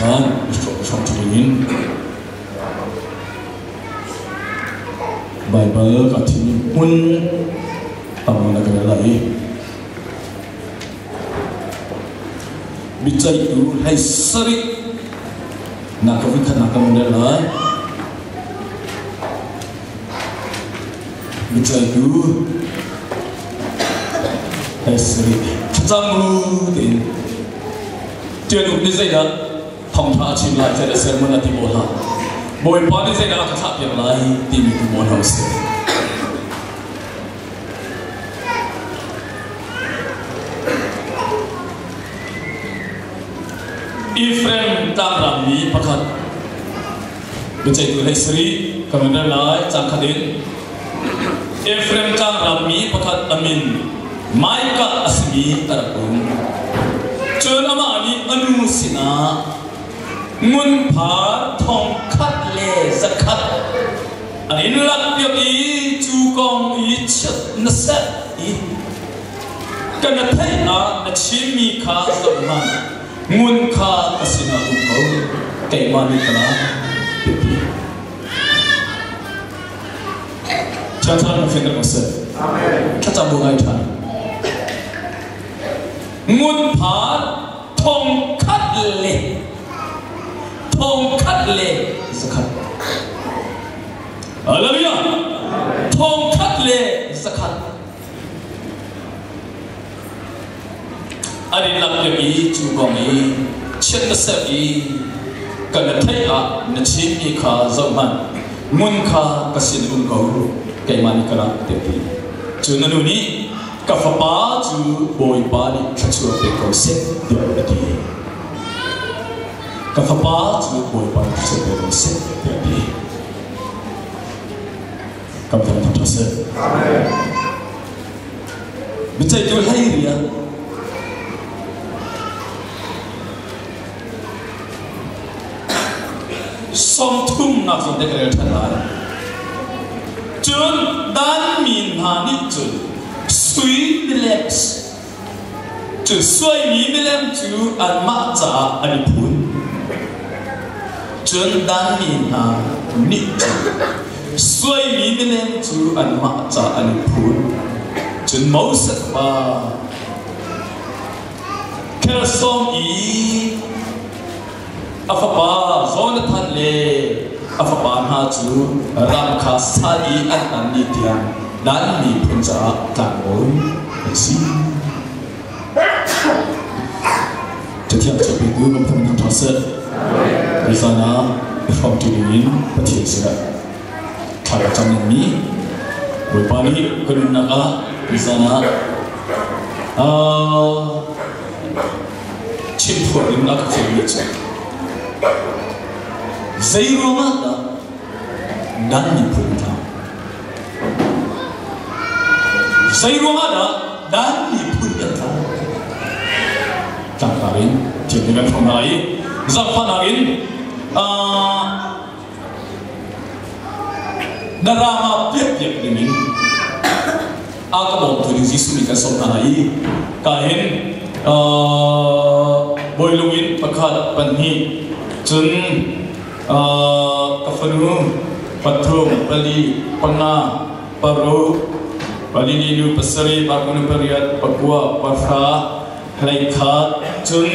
Caan hrawng in Baibal ka thim hmun tam na ka lai. Bicaihtu hlei sarih na ka vikhat na kan rel lai. Bicaihtu hlei sarih thlacam bu tein Tianuk nih zeidah thawngṭha a chim lai zeidah sermon a ti maw hlah. Bawipa nih zeidah a ka thlah piak lai timi tu maw hna usih. Ephraim tlangram mi pakhat biaceihtu hlei sarih ka run rel lai cang khat in Ephraim tlangram mi pakhat a min Micah a simi a rak um. Cun amah nih a nu sinah ngun phar thong khat le zakhat an in lakpiak i cu kong i chiat na serh i ka na theih ah na chimmi kha zoh hmanh ngun kha ka sinah um ko keimah nih ka la ti Ṭha na fian ko seh. Thlacam bu ngai ṭhan. Ngun phar thong khat le thong khat le zakhat. Hallelujah. Thong khat le zakhat. An in lak piak i cu kong i chiat na serh i ka na theih ah na chimmi kha zohhmanh ngun kha ka sin um ko keimah nih ka lak tiah ti. Cu na nu nih ka fapa cu Bawipa nih thluachuah pe ko seh tiah a ti. Ka fapa cu Bawipa nih thluachuah pe ko seh tiah a ti. Kan thangṭhat ṭha seh. Biaceihtu hlei rian sawmthumnak zawn te ka rel ṭhan lai. Cun Dan mi hna nih cun sui milem cu suaimi milem cu anmah caah an i phun. Cun Dan mi hna nih cun suaimi milem cu anmah caah an i phun. Cun Moses pa Khersom i a fapa Jonathan le a fapa hna cu ram kha sal i an tan ni tiang Dan miphun caah tlangbawi an si. Cathiang capitu kan thang thang ṭha seh. Nizan ah i hrawmṭi dingin Pathian sinah thla ka cam mi Bawipa nih ka nunnak ah nizan ah chimhphuan in a ka fialmi cu zei ruangah dah nan miphun hna zei ruangah dah nan miphun kan tlau tlangtar in thil kan hrawm hna i zaangfahnak in na rama piakpiak dingin a ka bawmtu ding Jesuh nih kan sawm hna i ka hin bawilung in pakhat pahnih cun ka fanu pathum pali panga paruk pali nu pasarih pakunu pariat pakua pahra hleikhat cun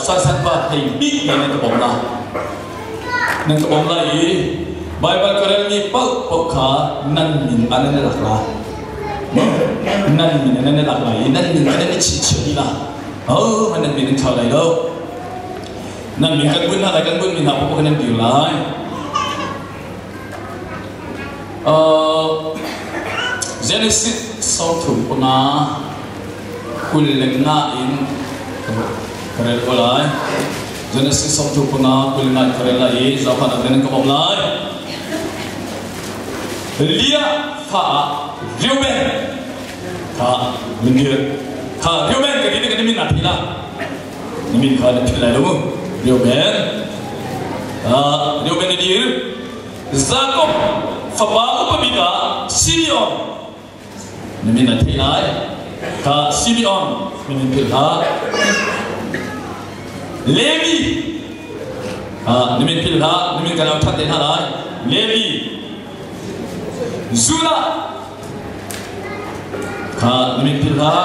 Sasat pa hei bik nan ka bawm la nan ka bawm lai i Baibal ka relmi paoh paoh kha nan min an nan lak la nan min an nan lak lai i nan min an nan chih dih la oh nan min an thlau lai lo nan min kan bunh hna lai kan bunh mi hna paoh nan dir lai Genesis 35 25 in ka rel ko lai. Genesis 35 25 in ka rel lai i zohhmanh ah nan ka bawmh lai. Leah fa ah Reuben kha min dir. Kha Reuben ka ti ka min na thi la. Na min kha na philh lai lo mu. Reuben. Reuben na dir. Jakob fapa upa bik ah Simeon na min an theih lai. Kha Simeon na min philh hlah. Levi na min philh hlah, na min kan au ṭhan te hna lai. Levi, Judah kha na min philh hlah.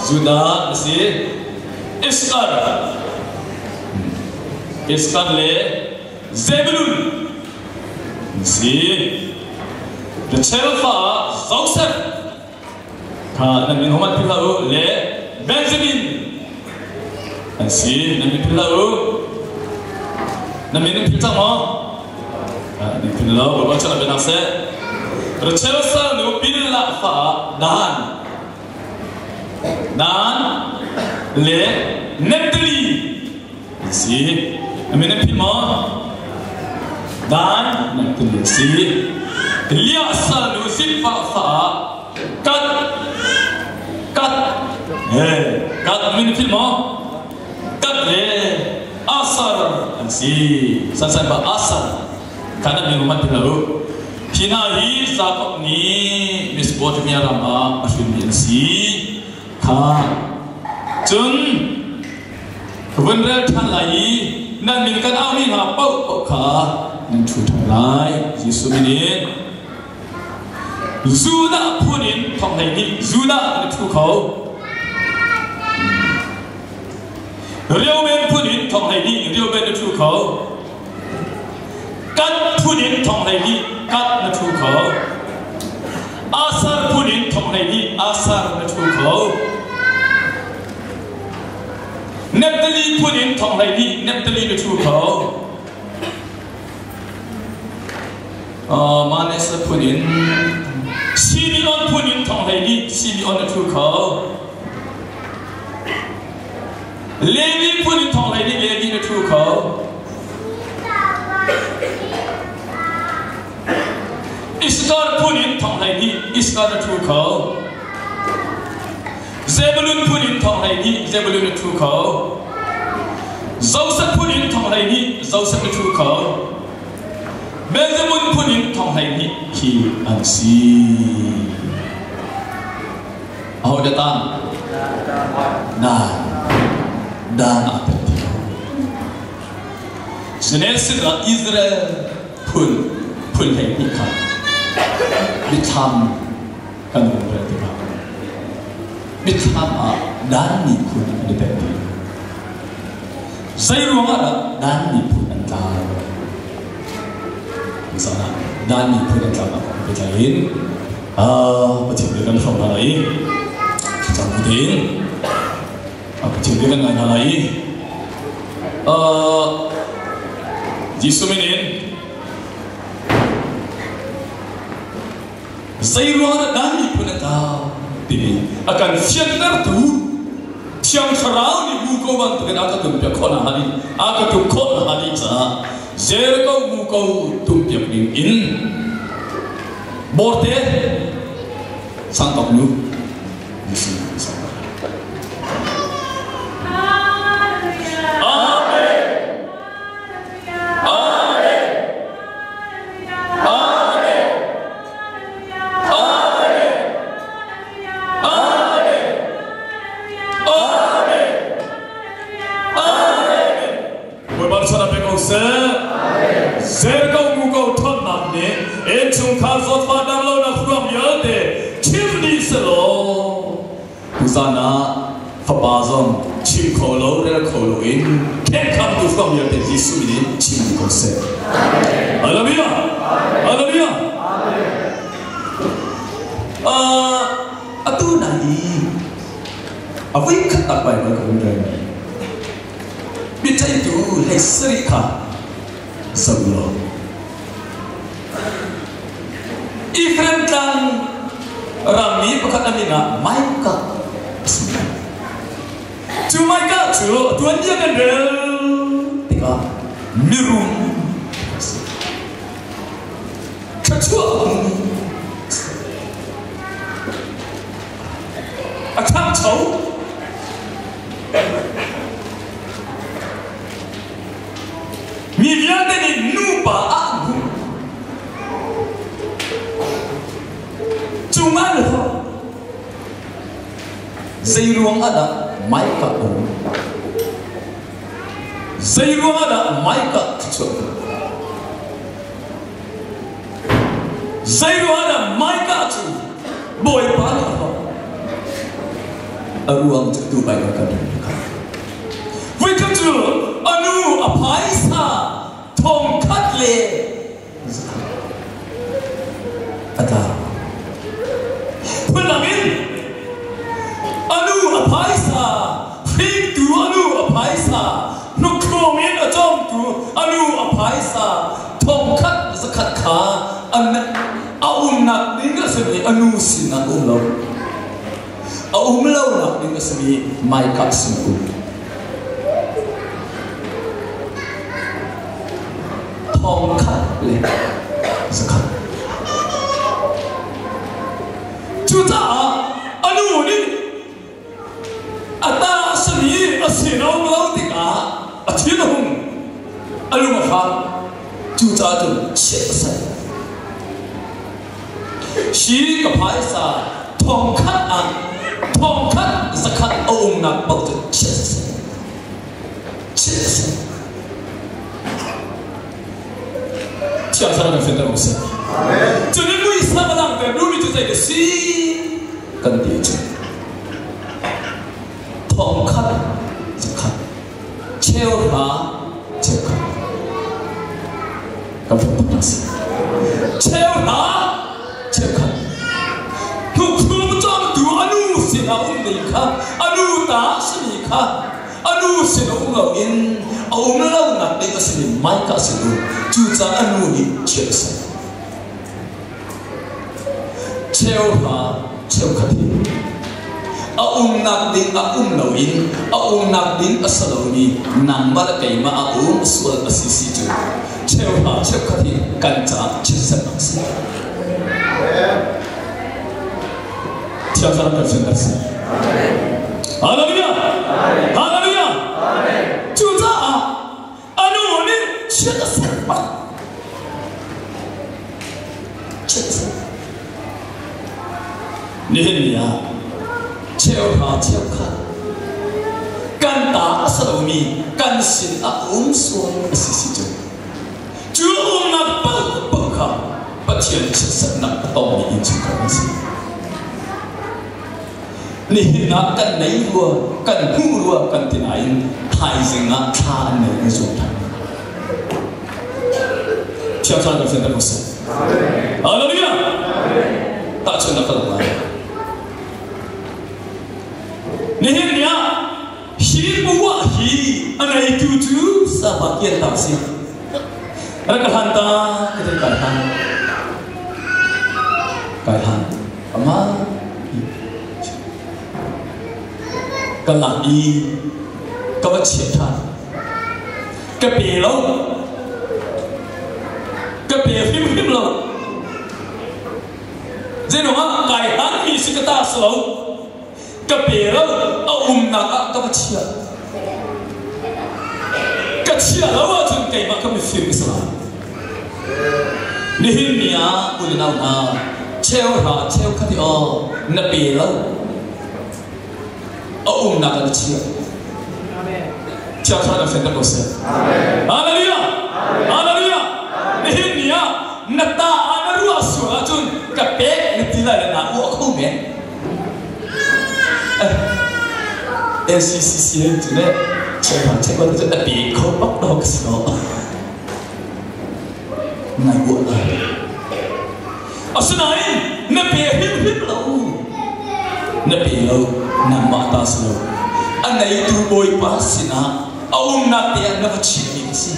Judah na si. Issachar, Issachar le Zebulun na si. Rachel fa Joseph kha nan min homat philh hlah u le Benjamin an si nan min philh hlah u nan min nan philh cang maw nan philh lo Bawipa chan ah bianak seh Rachel salnu Bilhah fa Dan Dan le Naphtali an si nan min nan philh maw Dan Naphtali an si Leah salnu Zilpah fa Kat kat kat min philh maw kat le Asar an si sansan ba Asar kan an min man philh lo hi hna hi Jacob nih Mesopotamia ram ah a hrinmi an si kha cun vun rel ṭhan lai i nan min kan aumi hna paoh paoh kha nan ṭhu ṭhan lai Jesuh min in Judah phun in thong 12 Judah na ṭhu kho. Reuben phun in thong 12 Reuben na ṭhu kho. Gad phun in thong 12 Gad na ṭhu kho. Asher phun in thong 12 Asher na ṭhu kho. Naphtali phun in thong 12 Naphtali na ṭhu kho. Manasseh phun in Simeon phun in thong 12 Simeon a ṭhu kho. Levi phun in thong 12 Levi na ṭhu kho. Issachar phun in thong 12 Issachar na ṭhu kho. Zebulun phun in thong 12 Zebulun na ṭhu kho. Joseph phun in thong 12 Joseph na ṭhu kho. Benjamin phun in thong 12 khi an si. Aho dah tan? Dan. Dan aa tel ti lo. Genesis ah Israel phun phun 12 kha mithlam kan vun rel tikah mithlam ah Dan miphun an i tel ti lo. Zei ruangah dah Dan miphun an tlau? Mizawn ah Dan miphun an tlaunak kong pehtlai in Pathian bia kan hrawm hna lai i thlacam bu tein Pathian bia kan ngai hna lai i Jesuh min in zei ruangah dah Dan miphun an tlau timi a kan fiantertu Thiang Thlarau nih muko bantukin a ka tumpiak khawh nakhnga ding a ka tum khawh nakhnga ding caah Jericho muko tumpiak ding in Bawrte sangtok nu Jesuh sangtok. Amen. Amen. Amen. Amen. Amen. Amen. Amen. Bawipa chan pe ko seh. Zer ko mu ko ṭhawnnak nih innchungkhar zawtfah damlonak ruang vialte chim dih selaw tuzan ah fapa zong chim kho lo rel kho lo in khenkham tu ruang vialte Jesuh min in chim dih ko seh. Hallelujah! Hallelujah! Atu na i a voi khat tak Bible ka hun rel mi Biaceihtu 17 kha zoh u law Ephraim tlang rammi pakhat a min ah Micah a si. Cu Micah cu tuanbia kan rel tikah mirum a si. Thluachuah hmumi a si. A ṭhangcho. Mi vialte nih nupa ah an hmuh. Cungah le zei ruang ah dah Micah um? Zei ruangah dah Micah thluachuah a hmuh? Zei ruangah dah Micah cu Bawipa nih a hlawt? A ruang cu tu Bible kan rel kha. Voikhat cu a nu a phaisa thongkhat le a tla. Phundang in a nu a phaisa, hringtu a nu a phaisa, hnukthluang in a cawmtu a nu a phaisa thongkhat zakhat kha a umnak ding a simi a nu sinah a um lo. A um lonak ding a simi Micah sin a um. Thongkhat le zakhat. Cucaah a nu nih a ta a simi a sin a um lo tikah a thin a hung, a lung a fak. Cucaah cun chiat a ser. Hi ka phaisa thongkhat ah thongkhat zakhat a umnak paoh cu chiat a ser. Chiat a ser. Thiang Thlarau kan fenter u sih. Cun in muisam a langhter duhmi cu zei ka si kan ti cu thongkhat zakhat cheuhra cheukhat kan fek tuk si. Cheuhra cheukhat hnukthum cawmtu a nu sin a um ding kha a nu ta a simi kha A nu sin um loin a um lonak ding a simi Micah sin um. Cucaah a nu nih chiat a ser. Cheuhra cheukhat hi a umnak ding a um loin a umnak ding a si lomi nangmah le keimah a um sual a si si cu cheuhra cheukhat hi kan caah chiatsernak a si. Thiang Thlarau kan fianter si. Hallelujah! Hallelujah! Cucaah a nu nih chiat a ser bak. Chiat a ser. Nihin ni ah cheuhra cheukhat kan ta a si lomi kan sin a um sual a si si cu cu umnak paohpaoh kha Pathian chiatsernak a tongmi innchungkhar an si. Nihin ah kan nei rua, kan hmuh rua kan ti nain thaizing ah thla an nei an zuam than. Thiang Thlarau kan fianter ko seh. Hallelujah! Tahchunhnak ka lak lai. Nihin ni ah hi buah hi a ngeitu cu sapa kian ta si. Rak ka hlan ta ka ti kai hlan. Kai hlan. Ama ka lak i ka va chiah ṭhan. Ka pe lo. Ka pe hrimhrim lo. Zeiruang ah kai hlanmi si ka ta si lo. Ka pe lo a umnak ah ka va chiah. Ka chiah lo ahcun keimah ka mifir ka si lai. Nihin ni ah u le nau hna cheuhra cheukhat i aw na pe lo a umnak ah na chiah. Thiang Thlarau kan fianter ko seh. Hallelujah! Hallelujah! Nihin ni ah na ta ah na ruah sual ahcun ka pek na ti lai le naa uah kho men. LCCC cu ne cheukhat cheukhat cu a pe kho bak lo ka si lo. Ngai buah lai. Asinain na pe hrimhrim lo. Na pe lo, nangmah ta si lo. A neitu Bawipa sinah a umnak te ah na va chimmi ka si.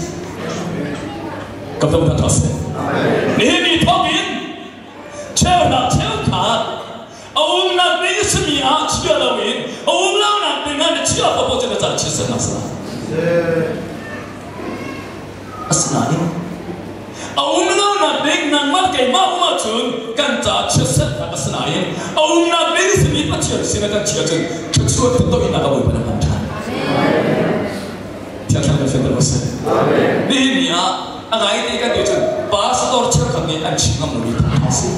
Ka thawng tha seh. Nihin ni thawk in cheuhnak cheukhat a umnak ding simi ah chia loin a um lonak ding ah na chia paoh cu na ca chiatsernak si lai. Asinain a um lonak ding nangmah keimah um ahcun kan ca chiatsernak a si nain a umnak ding simi Pathian sin ah kan chia cun thluachuah tutoinak a Bawipa na hman ṭhan. Thiang Thlarau kan fianter ko seh. Nihin ni ah a ngai te kan ti cun pastor cheukhat nih an chim ngam lomi thawngṭha si.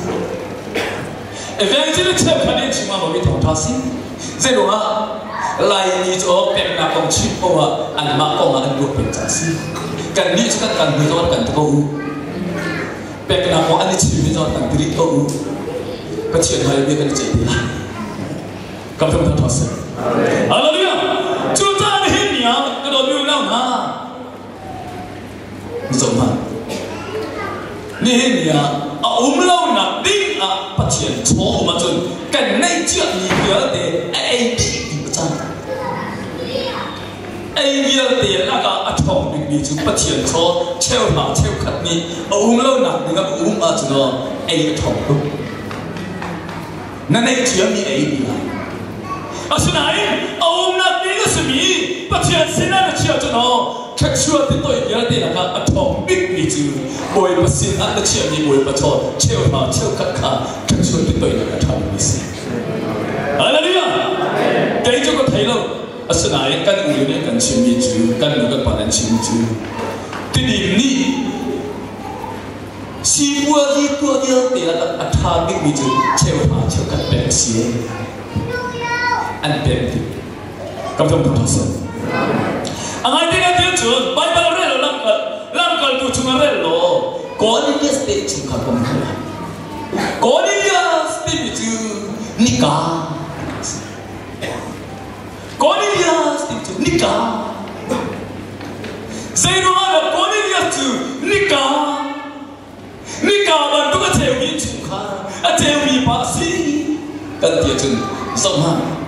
Evangelist cheukhat nih an chim ngam lomi thawngṭha si. Zeiruangah? Laimi cu aw peknak kong chim poah ah anmah kong ah an ruah peng ca a si. Kannih cu kan kan hnu zong an kan ti ko u. Peknak kong an i chimmi zong an kan ti rih ko u. Pathian hmai bia kan i ceih te lai. Kan ram tha seh. Hallelujah! Cucaah nihin ni ah ka dawtmi unau hna, zoh hmanh. Nihin ni ah a um lonak ding ah Pathian chaw um ahcun kan neih ciami vialte a ei dih ding a cang. Ei vialte lakah a ṭhawng bikmi cu Pathian chaw cheuhra cheukhat nih a um lonak ding ah a um ahcun aw ei a ṭhawng tuk. Na neih ciami ei ti lai. Asinain a umnak ding a simi Pathian sinah na chiah cun aw thluachuah ti toi vialte lakah a ṭhawng bikmi cu Bawipa sinah na chiahmi Bawipa chaw cheuhra cheukhat kha thluachuah ti toinak a ṭha bikmi si. Hallelujah! Kei cu ka thei lo. Asinain kan u nih kan chimmi cu kan nu kan pa nih an chimmi cu Tidim nih Sipuazi tuah vialte lakah a ṭha bikmi cu cheuhra cheukhat pek a si. An pek dih. Kam ṭam ṭam seh. A ngai te kan ti cun Baibal rel lo lamkaltu chungah rel law Cornelius te chungkhar kong hna. Cornelius timi cu nika. Cornelius ti cu nika. Zeiruangah dah Cornelius cu nika nika bantuk a ceumi chungkhar a ceumi pa a si kan ti ahcun zoh hmanh.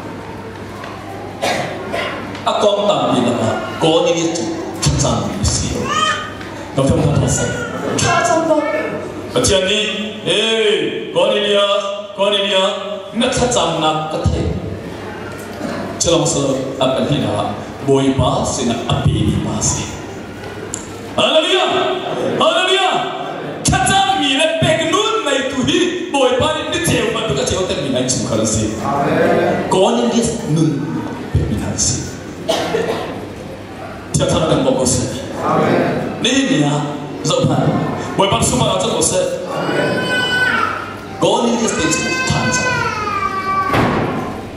A kong tampi lakah Cornelius cu thlacammi a si. Dr. Thang Sek. Thlacam bak. Pathian nih, "Hey, Cornelius, Cornelius, na thlacamnak ka theih." Culong sal a pahnihnak ah Bawipa sinah a pemi pa a si. Hallelujah! Hallelujah! Thlacammi le pek nun neitu hi Bawipa nih ni ceu bantuk a ceu termi hna chungkhar an si. Cornelius nun pekmi hna an si. Thiang Thlarau kan bawm ko seh. Nihin ni ah zoh hmanh. Bawipa sungah ah cang ko seh. Cornelius te cu than cang.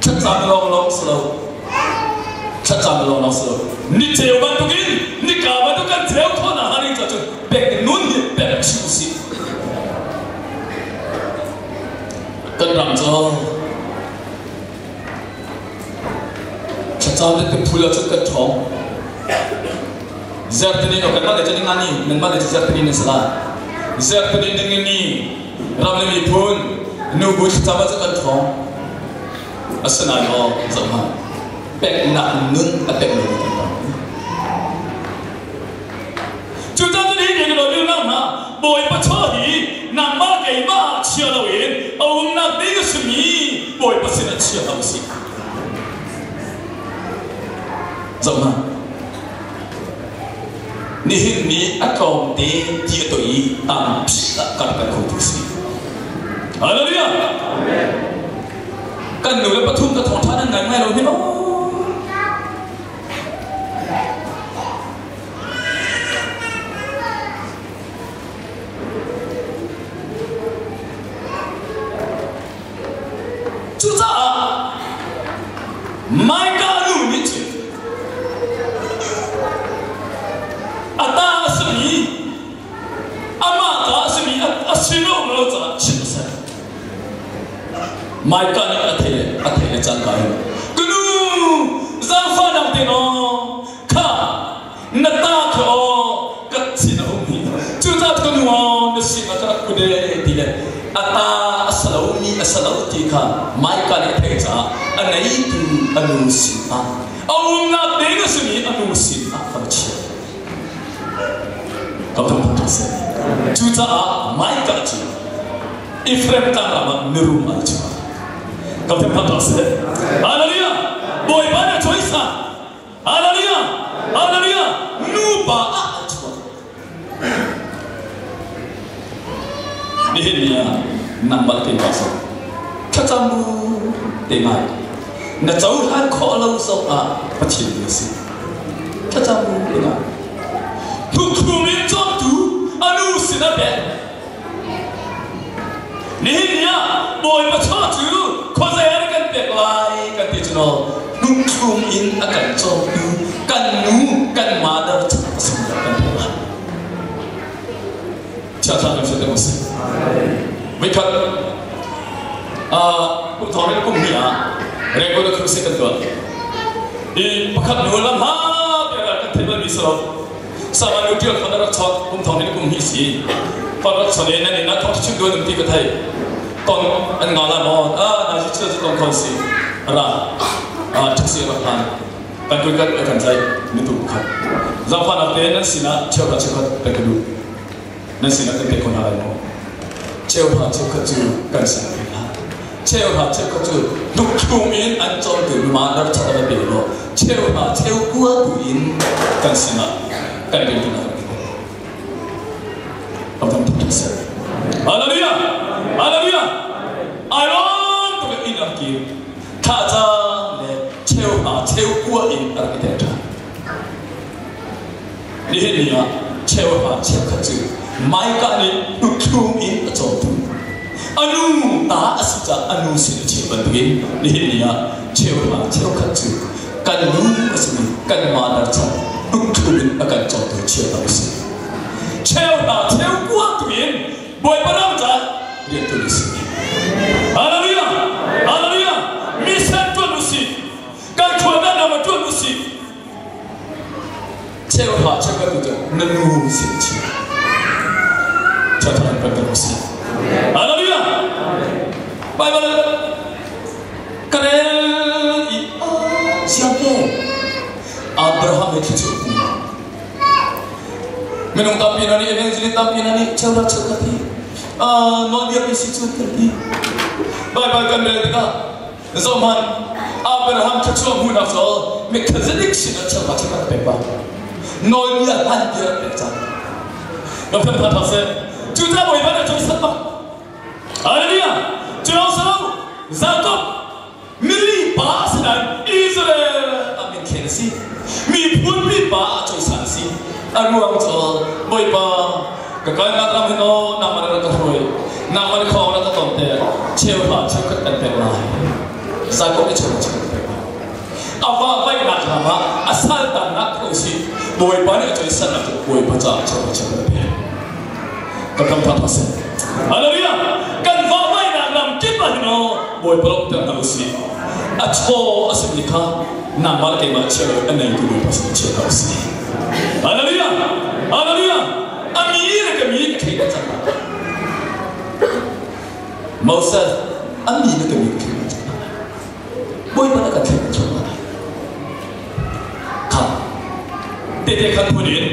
Thlacam lawng lawng si lo. Thlacam lawng lawng si lo. Ni ceu bantukin nika bantuk kan ceu khawh na haring ca cun pek nun hi pek chih usih. Kan ram cu Thlacam le phul ah cun kan ṭhawng. Zertini no kanmah le cu ninga ni nanmah le cu zertini nan si lai. Zertini ding ni ram le miphun nubu thlacam ah cun kan ṭhawng. Asinain aw zoh hmanh peknak nun a pek lomi kan tam. Cucaah cun hi ni lo ding hna Bawipa chaw hi nangmah keimah ah chia loin a umnak ding a simi Bawipa sinah chia hna usih. Zoh hna. Nihin ni a tlawmte ti a toi i tampi ah kar kan khotu si. Hallelujah! Kan nu le pathum ka thawngṭha nan ngai ngai lo hi maw? Cucaah Micah nu nih cun a ta a simi amah ta a simi a sinum lo caah chimh a si. Micah nih a theih le cangka in ka nu zaangfahnak te naw kha na ta kha aw ka sin a um hi cucaah ka nu aw na sin ah ka rak kun ee ti le a ta a sa lomi a sa lo ti kha Micah nih a theih caah a neitu a nu sin ah a umnak ding a simi a nu sin ah ka va chiah. Ka thangthat seh. Cucaah Micah cu Ephraim tlangram ah mirum ai chuah. Ka thangthat seh. Hallelujah! Bawipa nih a choisa. Hallelujah! Hallelujah! Nupa ah a chuah. Nihin ni ah nangmah keimah zong thlacam bu te ngai na cohlan khawh lo zong ah Pathian bia si. Thlacam bu te ngai. Hnukhum in cawmtu a nu sin a pek. Nihin ni ah Bawipa chaw cu khuazei ah kan pek lai kan ti cu no. Hnukhlum in a kan cawmtu kan nu kan mother chan a sung kan pek. Chiathla kan hriat deuh a si. Voikhat kum thong in kum hnih ah Regular Crusade kan tuah. I pakhat nu lam ha bia kan theih bal mi si lo. Sama nu tial khon rak chot kum thong in kum hnih si. Kon rak chon in nan in thong chim duan um ti ka thei. Ton an nga la maw ah na ji chil ton khon si. Ra taxi rak hlan. Kan kun kan kan tlai mitu khat. Zangfah te nan sinah cheuhra cheukhat kan ka duh. Nan sinah kan pek ko hna lai maw? Cheuhra cheukhat cu kan sinah pe hlah. Cheuhra cheukhat cu hnukthum in an cawmtu numa rak chat va pe law cheuhra cheukua tu in kan sinah kan rianṭuan kan pe. Kam tam tuk seh. Hallelujah! Hallelujah! Ai lawm tuk in rak kir. Thla caan le cheuhra cheukua in a rak i tel ṭhan. Nihin ni ah cheuhra cheukhat cu Micah nih hnukhlum in a cawmtu. A nu ta a si caah a nu sin a chim bantukin nihin ni ah cheuhra cheukhat cu kan nu a simi kan mother chan hnukhlum in a kan cawmtu cheuhra a si. Cheuhra cheukua tu in Bawipa ram caah rian ṭuan u sih. Hallelujah! Hallelujah! Mission ṭuan u sih. Kan khual kan ram ah ṭuan u sih. Cheuhra cheukhat tu cu na nu sin chim. Thatha in kan kan si. Hallelujah! Bible ka rel i siang ke Abraham he thluachuah pu. Minung tampi na nih evangelist tampi na nih cheuhra cheukhat hi nawlbia pi si cun kan ti. Bible kan rel tikah Zohhmanh, Abraham thluachuah hmuhnak cu Melchizedek sinah cheuhra cheukhat a pek bang nawlbia hman bia a pek cang. Ka phun tha tha seh. Cucaah Bawipa nih a cawisan bak. Hallelujah! Cu lawng si lo, Jakob mili pa a si nain Israel a min thlen a si. Miphun mi pa a cawisan a si. A ruang cu Bawipa Ka kalnak lam hin aw nangmah na rak ka hruai, nangmah na khawng na ka ton te cheuhra cheukhat kan pek lai. Jakob nih cheuhra cheukhat pek lai. A va vaihnak ram ah a saltannak ko si Bawipa nih a cawisannak cu Bawipa caah cheuhra cheukhat a pek. Ka kam tha tha seh. Hallelujah! Kan va vaihnak lam kip ah hin aw Bawipa lawmhter hna usih. A chaw a simi kha nangmah le keimah chia lo a neitu Bawipa sin chia hna usih. Hallelujah! Hallelujah! A mi le ka mi ka thei cang. Moses, a mi le ka mi ka thei cang. Bawipa na ka thei cang. Kha tete khan phun in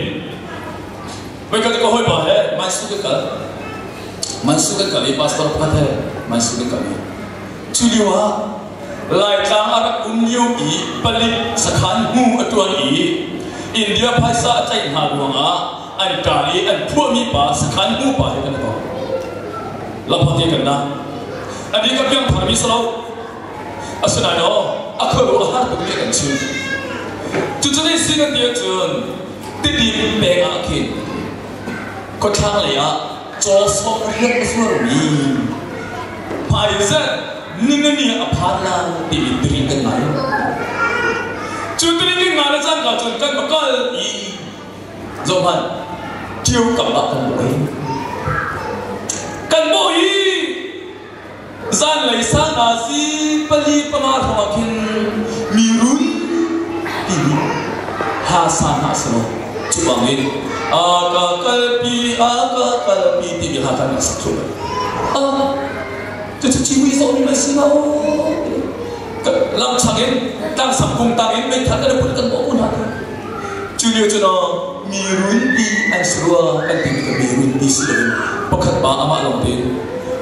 Voikhat ka hawipa he Mansu kan kal. Mansu kan kal i pastor pakhat he Mansu kan kal i cu lio ah Laitlang a rak um lio i palik sakhan hmu a ṭuan i India phaisa a tlaih hna ruangah an ṭan i an phuahmi pa sakhan hmu pa he kan i tong. Lamhate kan nak. Anih ka piangtharmi si lo. Asinain aw, a khuaruah a har tukmi a kan chimh. Cucu zei si na ti ahcun Tidim peng ah khin khuathlang lei ah caw 80 a zuarmi hmaizarh ningani a phan lai timi tiring kan ngai. Cu tiring kan ngai le cangka cun kan va kal i zohhmanh ṭio kam ah kan bawh i kan bawh i Zanlei sang ah zing pali panga hrawng ah khin mi run timi ha sa hna a si lo. Cu bangin a ka kalpi a ka kalpi timi hla kha an sak thlu. Ah, cucu civui zohmi mei si lo. Lamchang in tlangsang kung tang in meithal kan i put kan bawh hna. Cu lio cu mi runpi an si rua kan timi kha mi runpi si loin pakhat pa amah lawng tein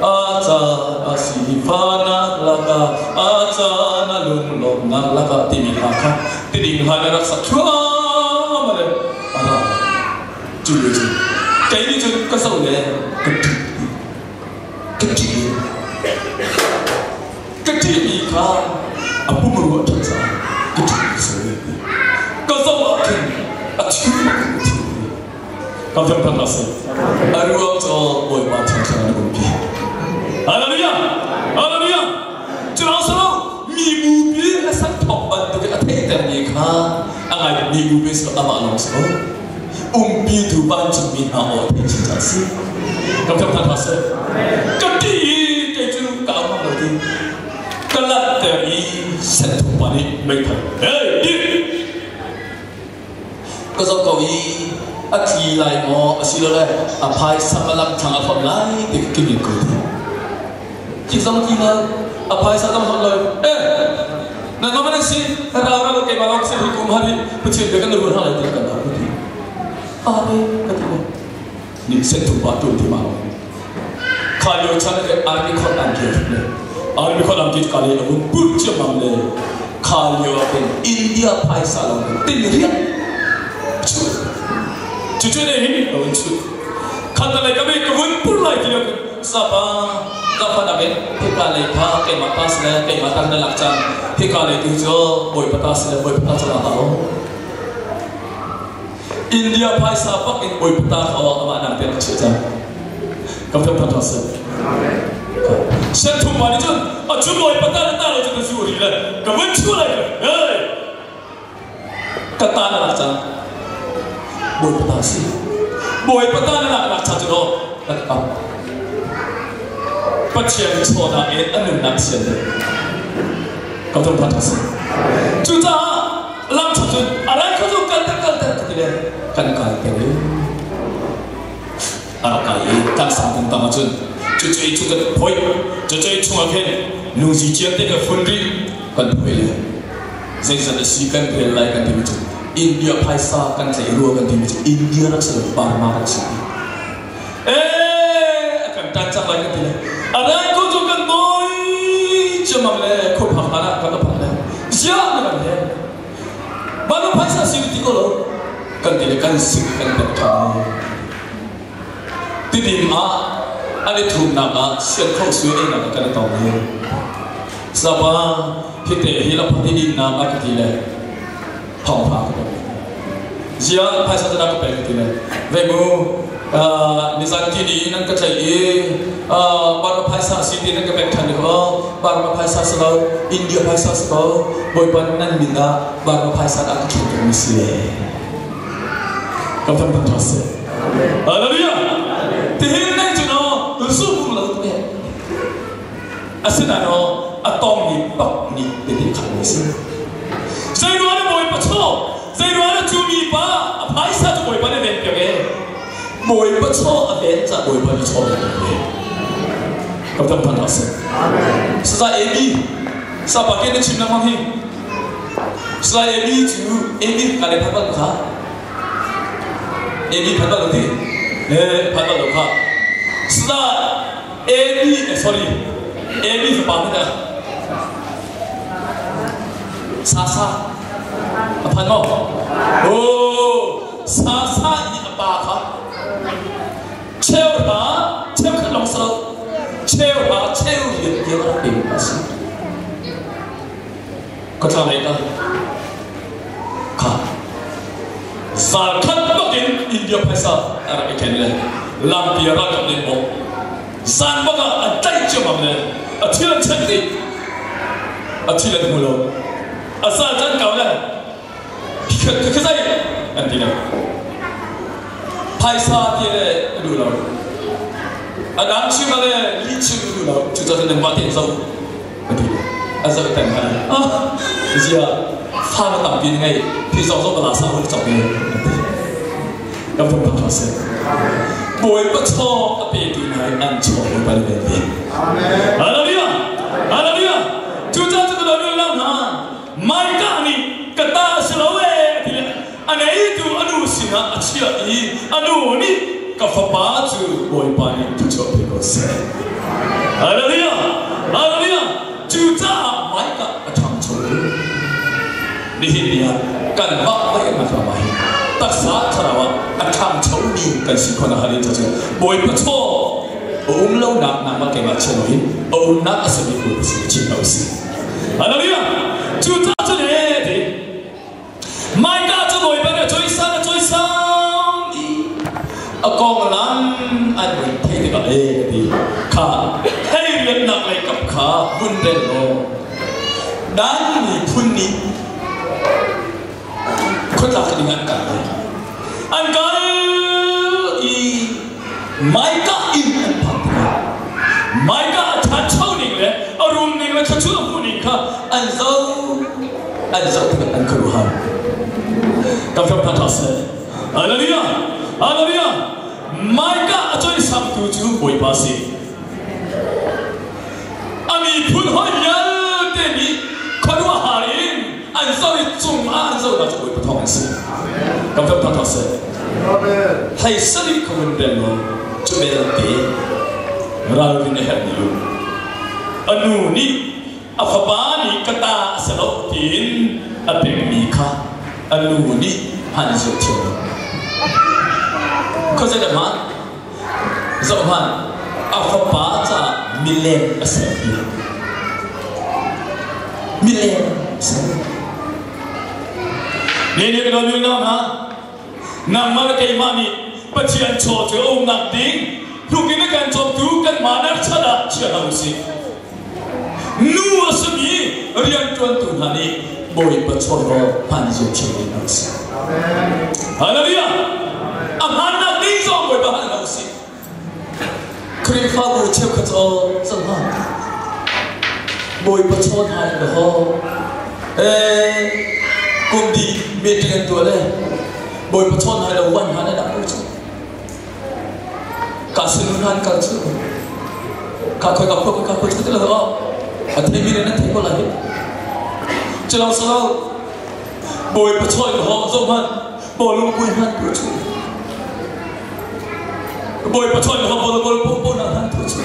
a caan a sifahnak lakah a caan a lunglawmhnak lakah timi hla kha tiding hla na rak sak thluahmah le a ra. Cu lio cu kei nih cun ka zoh le ka ṭih ka ṭih Ka ṭihmi kha a pumrua a ṭhat caah ka ṭihmi a si. Ka zoh ah khin a thil bak in a thil. Ka fiangthar hna seh. A ruang cu Bawipa thiangthlarau na umpi. Hallelujah! Hallelujah! Cu lawng si lo, mi bupi hlasak thawk. bantuk in a theihtermi kha a ngai mi bu pe amah lawng si ko. Umpi tu vancungmi hna aw theih chin ca si. Kam tham than seh. Ka ti i kei cu ka au lo ti. Ka lanhter i senthum pa nih meithal hey di ka zoh ko i a tli lai maw asilole a phaisa a lam thlang a hlonh lai ti ka min ko ti. Ki zong ti lo a phaisa zong hlonh lo eh na ngam na si ra ra lo keimah lawng si hi kum hari Pathian bia kan rul hna lai ti kan lo ti. Ame ka ti ni senthum pa tu ti ma kha lio chan ke army khot an ke le army khot an ke ka le abun put chiam le kha lio ken India phaisa lo tin riak chu chu chu ne hin lo chu khat le ka be ka vun pur lai ti sapa ka phan ake hika lei kha keimah ta sile keimah tan na lak cang hika lei tu cu boi pata sile boi pata cang ah lo India phaisa pak in boi pata kha amah nang te chia cang kam tham tha se sen thum ma ni cun a chu boi pata na ta lo chu zu ri le ka vun chu lai hey ka ta na lak cang boi pata si boi pata na lak lak cha chu do ka ta Pathian chawnak in a nunnak sian deuh ka tum tha se cucaah lam chung cun a rai kho cu kal ter kal ter ti le kan kal ter i a rak kal i tlangsang kung tang ahcun cucu i cu kan phoi cucu i chungah khin lungzi ciam te ka fun rih kan phoi le zeizat a si kan rel lai kan timi cu India phaisa kan tlaih rua kan timi cu India rak si lo Burma rak si eh kan tan cang lai kan ti le a rai ko cu kan nawi ciammam le khuaphak hlan ah kan phak le ziah na kan he banu phaisa si ti ko lo kan ti le kan sing kan pek ṭhan tidim ah an i thumnak ah sian kho su ei nak kan i tong hi sapa hite hi la phati din nak a ka ti le thawngpha ka pek zia phaisa te ka pek ti le ve mu nizan ti ni nan ka tlaih i Burma phaisa si ti nan ka pek than ko Burma phaisa si lo India phaisa si ko Bawipa nan min ah Burma phaisa ah ka khen mi si ka tham tha se Hallelujah tihin nan chu no su bung lo te asinain a tongmi bak nih tete khat mi si. Zeiruang na Bawipa chaw, zeiruang na cu mi pa a phaisa cu Bawipa nih ven piak e. Bawipa chaw a ven ca Bawipa nih chaw ven piak e. Kam tam than seh. Saza Amy, sapa ke na chim lengmang hi. Saza Amy cu Amy ka le phat bal kha. Amy phat bal ti. Eh phat bal lo kha. Saza Amy sorry Amy fapa hmanh ah Sasa a phan maw? Oh, Sasa i a pa kha cheu hra cheu khat lawng si lo cheu hra cheu rian tiang a rak pek a si. Ka thla lei ka kha zal khat bak in India phaisa a rak i ken le lampi a ralkap nih maw zan bak ah an tlaih ciammam le a thil an check dih a thil an hmu lo a zal can kau le khi zei an ti le phaisa ti le a duh lo a dang chim le lih chim a duh lo cucaah nan mah tein zoh a ti a zoh peng hna ah zia fa na tampi na ngei hi zong zong bala sa hun chok ne kan phun phak se Bawipa chaw a pe tu hna an chaw Bawipa le ve Hallelujah Hallelujah cu ca cu ka lo lang hna Micah nih ka ta si lo e ti le a ngeitu a nu sinah a chiah i a nu nih ka fapa cu Bawipa nih thuchuah pe ko seh. Hallelujah! Hallelujah! Cucaah Micah a ṭhangcho cu nihin ni ah kanmah vai kan ram ah hin taksa thlarau ah a ṭhangchomi kan si khawh nakhnga ding cu Bawipa chaw a um lonak nangmah keimah chia loin a umnak a simi Bawipa sin chim lo si. Hallelujah! Cucaah cun he ti Micah cu Bawipa nih a cawisan a cawisan i a konglam an vun theih tikah e ka ti kha hei riannak lei kap kha vun rel law. Dan miphun nih khuatlak ding an kal. An kal i Micah inn an phak tikah Micah a ṭhancho ning le a rum ning le thluachuah a hmuh ning kha an zoh an zoh tikah an khuaruahhar. Kan fiang hna seh. Hallelujah! Hallelujah! Micah a cawisangtu cu Bawipa si. A miphun hawi vialte nih khuaruahhar in an zoh i cungah an zohnak cu Bawipa thawng an si. Kan fiang hna seh. Hei sarih ka vun bel law cu belte ralrin a herh ni A nu nih a fapa nih ka ta a si lo tiin a pekmi kha a nu nih han zoh thiam lo. Khuazei dah hmaan? Zoh hmanh, a fapa caah milem a ser piak. Milem a ser. Ni nih ka unau hna, nangmah le keimah nih Pathian chaw cu a umnak ding hnuk in a kan cawmtu kanmah nar chan ah chia hlah usih. Nu a simi rianṭuantu hna nih Bawipa chawhlaw hman zia thiam ding hna usih. Hallelujah! A hmannak ding zong Bawipa hal hna usih. Khrihfabu cheukhat cu cang hna. Bawipa chaw hna in ho. Eh, kum di meeting an tuah le Bawipa chaw hna lo wan hna na dak cu. Ka sinu hna an kal cu. Ka khoi ka khoi ka khoi cu ti lo a theimi nih nan theih ko lai hi. Cu lo salo Bawipa chawi ka ho zo hmanh bawlung pui hman tu cu. Bawipa chawi ka ho bol bol po po na hman tu cu.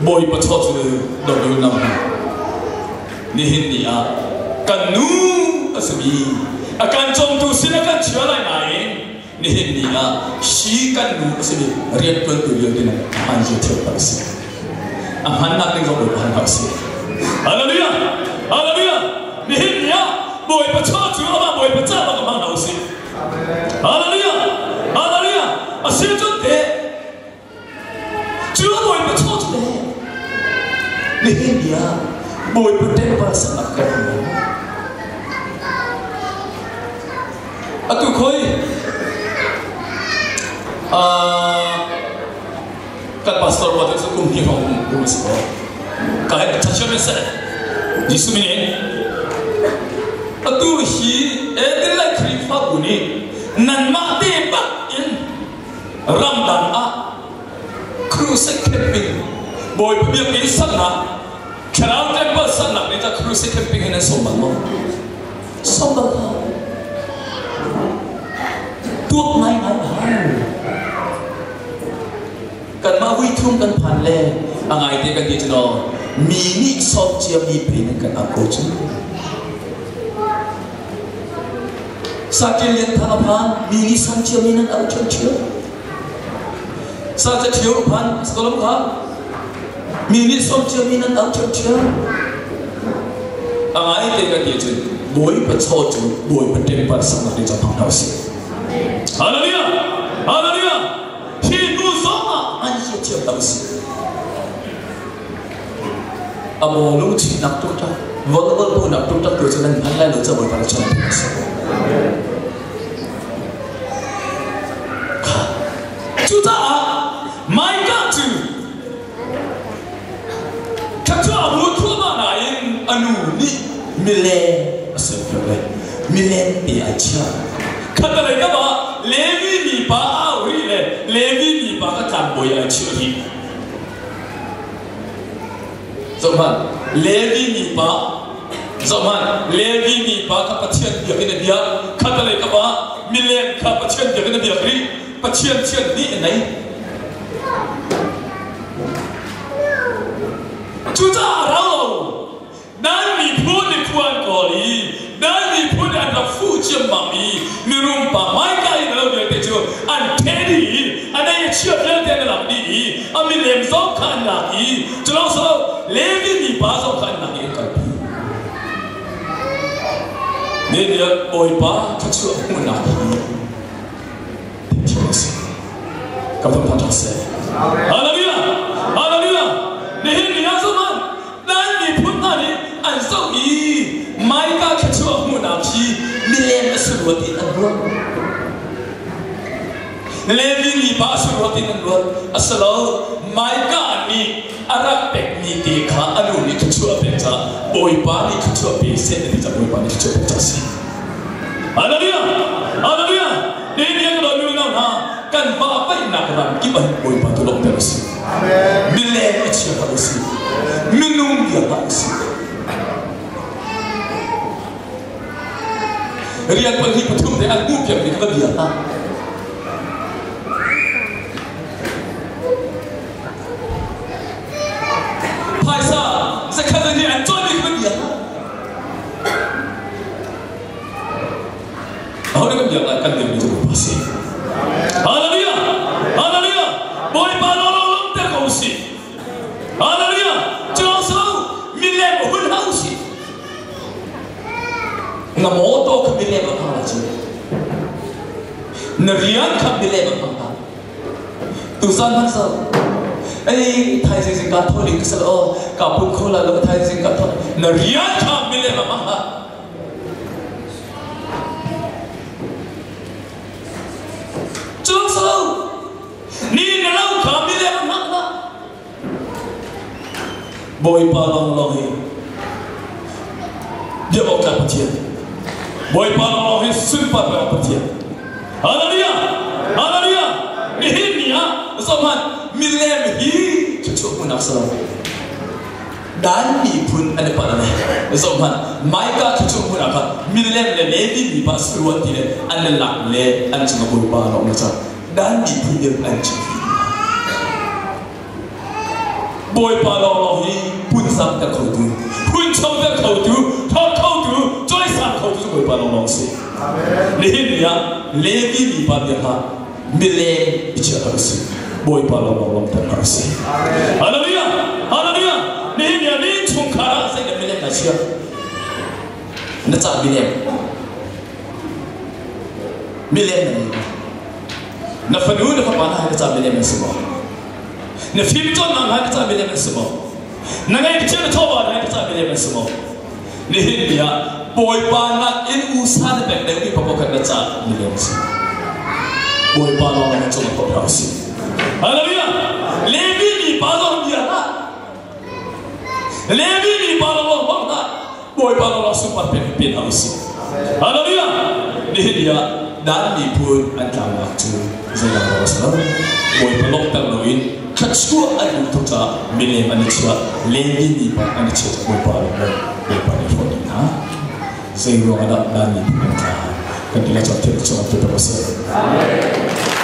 Bawipa chaw cu do do nam nihin ni ah kan nu a simi a kan cawmtu sin a kan chia lai nain nihin ni ah hi kan nu a simi riantuantu vialte nih an zia thiam tak si a hmannak ding zong Bawipa han si. Hallelujah! Hallelujah! Nihin ni ah Bawipa chaw cu amah Bawipa ca bak hmang hna usih. Hallelujah! Hallelujah! A si cun te Cu Bawipa chaw cu le nihin ni ah Bawipa temple saknak kan hmu. Atu khoi kan pastor pa cu kum hnih hrawng um a si ko. Ka he chachiam in seh. Jesuh min in atu hi Edin Khrihfabu nih nanmah te bak in ramdang ah crusade camping Bawipa biakinn saknak thlarau temple saknak nih ta crusade camping hin an sawm bal maw? Sawm bal hlah. Tuak ngaingai a hau. Kanmah vui thum kan phan le a ngaite kan ti cu no mi nih sawm cia mi pei nan kan au ko cu. Saṭil lian thang a phan, mi nih sawm cia mi nan au ṭhiamṭhiam. Sa ca ṭhio a phan, salam kha mi nih sawm cia mi nan au ṭhiamṭhiam. A ngaite kan ti cun Bawipa chaw cu Bawipa temple saknak ding cang phang hna usih. Hallelujah! Hallelujah! Hi nu zong ah an thiam hna usih. A maw lungchihnak tuktak, volleyball puhnak tuktak tu cu nan hman lai lo ca Bawipa na chawnh a si. Cucaah Micah cu thluachuah a hmu thluahmah nain a nu nih mileng a ser le mileng te a chiah. Khatalei kam ah Levi mipa a au rih le Levi mipa ka tlangbawi ah a chiah rih. Zohhmanh, Levi mipa, zohhmanh, Levi mipa kha Pathian biakinn a biak. Khatalei kam ah mileng kha Pathian biakinn a biak rih. Pathian thian nih a nei. Cucaah rau lo, Nan miphun nih khua an kawl i nan miphun nih an rak fuh ciammam i mirum pa hmaika in a lo vialte cu an ṭheh dih i a nei a chia vialte an lak dih i a milem zong kha an lak i cu lawng si lo Levi mipa zong kha an lak i an kalpi. Nih nih Bawipa thluachuah hmuhnak hi thil a si. Ka van phan ṭha seh. Hallelujah! Hallelujah! Nihin ni ah cun. hna nih an zoh i Micah thluachuah hmuhnak hi milem a si rua tiin an ruah. Levi mipa a si rua tiin an ruat. A si lo, Micah nih a rak pekmi te kha a nu nih thluachuah a pek caah Bawipa nih thluachuah pe seh a ti caah Bawipa nih thluachuah pek caah a si. Hallelujah! Hallelujah! Nihin ni kan nu nau hna kan va paihnak ram kip ah Bawipa tu lawmhter a si. Mileng a chia hlah usih. Minung bia hlah usih. Rian pahnih pathum te an hmuh piak mi kha bia hlah. Phaisa zakhat nih an cawn mi kha bia hlah. Aho nih kan biak lai kan biakmi cu Bawipa a si. Hallelujah! Hallelujah! Bawipa lawnglawng lawmter ko usih. Hallelujah! Cu so milem hun hlah usih. Na mawtaw kha milem a hmang lai cu. Na rian kha milem a hmang lai. Tuzan hmanh so ei thaizing zing ka tho ding ka sal aw ka pum kho la lo thaizing ka tho na rian kha milem a hmang hlah. Cu ni na lo kha milem hmang hlah. Bawipa lawnglawng hi biak awk tlak Pathian. Bawipa lawnglawng hi sunpar pek awk Pathian. Hallelujah! Hallelujah! Nihin ni ah zohhmanh milem hi thluachuah hmuhnak si lo. Dan miphun an i palh le zohhmanh Micah thluachuah hmun ah khan milem le Levi mipa suruan ti le an le lak le an cung ah Bawipa a lawm le Dan miphun nih an chim Bawipa lawnglawng hi phunsamter khotu phunchoter khotu thawt khotu cawisang khotu cu Bawipa lawnglawng si. Nihin ni ah Levi mipa bia kha mileng i chiah a si. Bawipa lawnglawng lawmter a si. Hallelujah! Hallelujah! Nihin ni ah ni chungkhar ah zei mileng na chia? Na ca mileng. Mileng na nei. Na fanu na fapa na hai na ca mileng an si maw? Na fim cawnnak na hai na ca mileng an si maw? Na ngeihchia na chawva na hai na ca mileng an si maw? Nihin ni ah Bawipa nak in usa na pek deuhmi pakhat khat na ca milem si. Bawipa lawng na cung ah hau si. Hallelujah! Levi mi pa zong bia hlah. Levi mi pa lawng hmang hlah. Bawipa lawng sunpar pek pin hau si. Hallelujah! Nihin ni ah Dan miphun an tlaunak cu zeilam lo a si lo. Bawipa lawmhter loin thluachuah an um tuk caah milem an i chiah, Levi mi pa an i chiah Bawipa lawm lo, Bawipa nih hrawh dih hna. Zei ruang ah dah Dan miphun an tla? Kan ti lai cun thil cu an ti a si. Amen.